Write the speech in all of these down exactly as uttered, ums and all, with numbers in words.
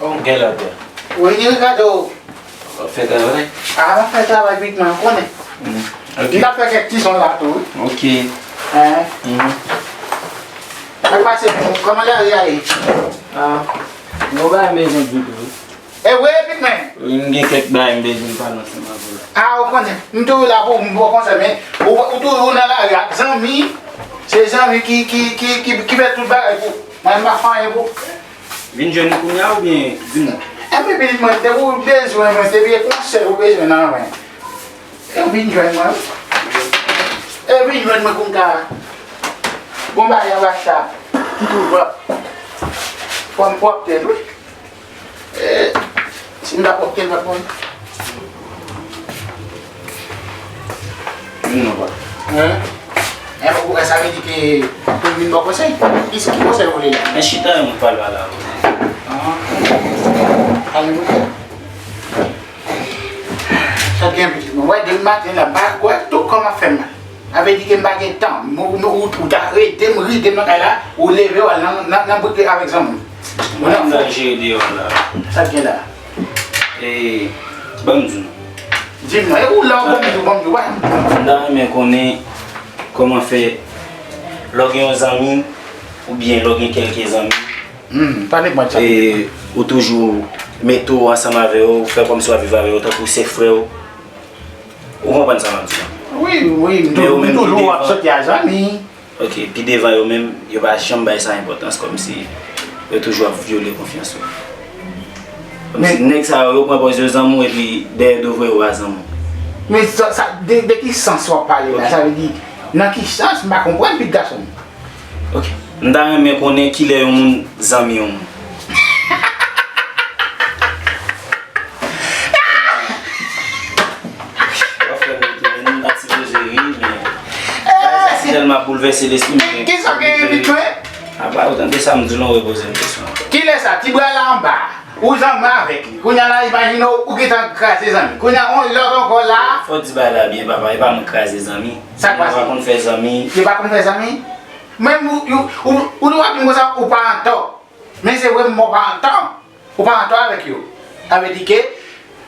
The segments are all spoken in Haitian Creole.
Ou gen lòt. Wi, Ricardo. W ap fè travay? A, m ap fè travay, Big Man, ou konnen. Mm. Ok. M t ap fè kèk ti son la tou, wi. Ok. Hein? Mhm. Sa k pase, kòman lari a ye? Ah, nou bay bezwen di tou, wi. E vre, Big Man? Wi, m gen kèk bagay m bezwen pale ansanm avè w la. A, ou konnen, m toujou la pou ou, m bon konsèy, men ou, ou toujou nan lari ak zanmi, se zanmi ki, ki, ki, ki, ki fè tout bagay pou ou. Mwen, m pa fè anyen pou ou. Vin jwenn mwen kounye a oubyen di m? Enben, pitit mwen, depi w bezwen mwen, depi e konsèy ou bezwen nan mwen, e vin jwenn mwen. E vin jwenn mwen pou m ka gon bagay anba sa. M toujou ap fò m pwòpte l, wi. E, si m pa pwòpte l, pa bon. Vin non, pa. Hein? E pou sa vle di ke pou vin ba w konsèy? Ki, ki konsèy ou vle la? Men chita, yon pale pale avè w. Ah. Pale pou sa. Sa gen pitit mwen. Wè, depi maten la, m pa wè tout kò m ap fè m mal. Sa vle di ke m pa gen tan. M, m, ou, ou ta rete m, rete m nan kay la, ou leve w al nan, nan, nan bout avèk zanmi w. Mwen nan jere deyò la. Sa gen la? E, ban m di nou. Di m non, e ou la, ou ban m di, ban m di, wè. M ta renmen konnen kòman fè lè w gen yon zanmi, oubyen lè w gen kèlke zanmi, hmm, pale mwen sa. E, ou toujou mete w ansanm avè yo, ou fè kòmsi w ap viv avè yo tankou se frè w. Ou konprann sa m ap di la? Wi, wi, m toujou, m toujou ap soti a zanmi. Ok, pi devan yo menm, yo pa janm bay sa enpòtans, kòmsi yo toujou ap vyole konfyans ou. Kòmsi nèg sa yo, yo pran pòz yo zanmi w epi dèyè do vre yo pa zanmi w. Men sa, sa, de, de ki sans w ap pale la? Ok. Sa vle di, nan ki sans? M pa konprann, pitit gason m. Ok. M ta renmen konnen kilè yon moun zanmi yon moun. W ap fè m ri tou, men m pa t sipoze ri, men bagay sa si tèlman ap boulvèse lespri m, men ki sa w gen ri vit mwen? Apa, ou tande sa m di w lan, w repoze m kesyon ankò. Kilè sa? Ti bwa la anba. Ou zanmi avèk li. Kounye a la, imajine w, ou gentan kraze zanmi. Kounye a, on lòt ankò la. Fò w di bagay la byen, papa. E pa mwen k kraze zanmi. Sa k pase? Yo pa konn fè zanmi. Yo pa konn fè zanmi? Menm ou, ou, ou, ou dwe ap vin konsa, ou pa antò. Men se vre, m pa antò. Ou pa antò avèk yo. Sa vle di ke,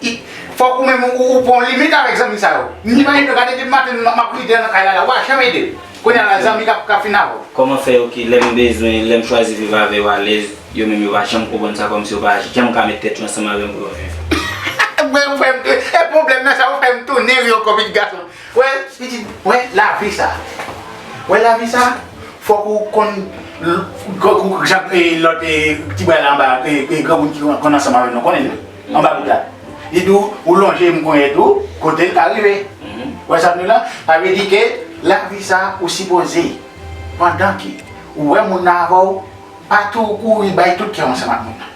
i, fòk ou menm ou, ou pran yon limit avèk zanmi sa yo. M imajine w, gade depi maten m, m ap ride nan kay la, la, w pa janm ede m. Kounye a la, zanmi k ap, k ap fin avè w. Kòman fè yo ke lè m bezwen, lè m chwazi viv avè yo alèz, yo menm yo pa janm konprann sa, kòmsi yo pa janm ka met tèt yo ansanm avè m pou yo viv? Mwen, ou fè m tou, e pwoblèm nan sa, ou fè m tounen ri ankò, pitit gason. Wè, pitit, wè, lavi sa. Wè, lavi sa, fòk ou konn, l-, kou-, kou-, jan, e, lòt, e, ti bwa la anba, e, e, granmoun ki konn ansanm avè nou, konnen, wi, anba bout la. Li di w, ou lonje m konye tou, kote l ka rive. Mhm. Wè sa m di w la? Sa vle di ke lavi sa, ou sipoze, pandan ke ou wè moun nan avè w, pa tou kouri bay tout kè w ansanm ak moun nan.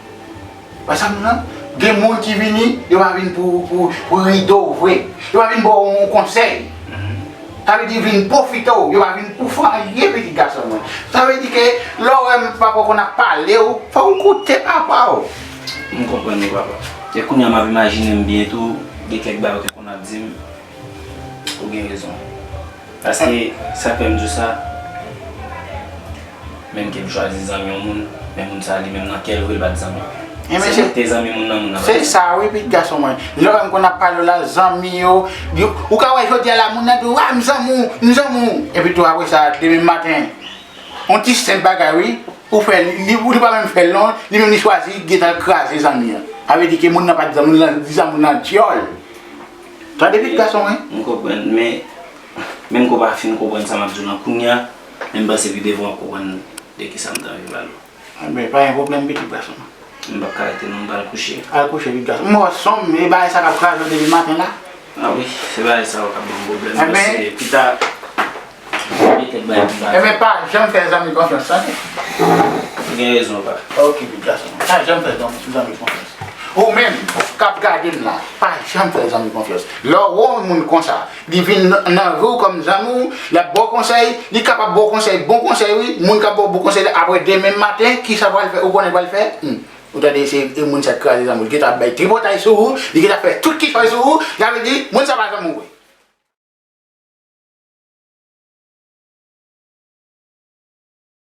Paske moun nan, gen moun ki vini, yo pa vin pou, pou, pou ride w vre. Yo pa vin ba w yon konsèy. Sa vle di vin pwofite w, yo pa vin pou fè anyen, pitit gason mwen. Sa vle di ke lè w wè m papa w konn ap pale w, fò w koute papa w. M konprann ou, papa. E kounye a m ap imajine m byen tou, gen kèk bagay ou te konn ap di m, ou gen rezon. Paske sa k fè m di w sa, menm ke m chwazi zanmi yon moun, men moun sa li menm nan kè l vre l pa t zanmi. Enben, se se, moun te zanmi moun nan, moun nan pa se t zanmi. Sa, wi, pitit gason mwen. Lè w wè m konn ap pale w la, zanmi yo, yo, ou ka wè jodi a la, moun nan di w, "A, m zanmi w, m zanmi w." Epi tou apre sa, demen maten, yon ti senp bagay, wi, ou fè, li, li, li pa menm fè l non, li menm li chwazi gentan kraze zanmi an. Sa vle di ke moun nan pa t zanmi w, li zanmi w nan dyòl. Tande pitit gason mwen. M konprann, men, menm ke w pa fin konprann sa m ap di w lan kounye a, men m panse pi devan w ap konprann de kisa m t anvi pale w. Enben, pa gen pwoblèm, pitit gason mwen. M p ap ka rete non, m pral kouche. Al kouche, pitit gason. M wè w sonm, e bagay sa k ap kraze w depi maten la. A wi, se bagay sa yo k ap ban m pwoblèm. Enben. Paske pita, gen kèk bagay pou m ta fè. Enben, pa janm fè zanmi konfyans, tande? Ou gen rezon, pa. Ok, pitit gason mwen. Pa janm fè zanmi, zanmi konfyans. Ou menm k ap gade m la, pa janm fè zanmi konfyans. Lè w wè yon moun konsa, li vin nan, nan vi w kòm zanmi w, l ap ba w konsèy, li kapab ba w konsèy, bon konsèy wi, moun k ap ba w bon konsèy la, apre demen maten, kisa pral fè, ou konnen pral fè? Hmm. Ou tande se, e moun sa k kraze zanmi w, li gentan ap bay tripotay sou ou, li gentan ap fè tout kisa sou ou, sa vle di, moun sa pa zanmi w vre.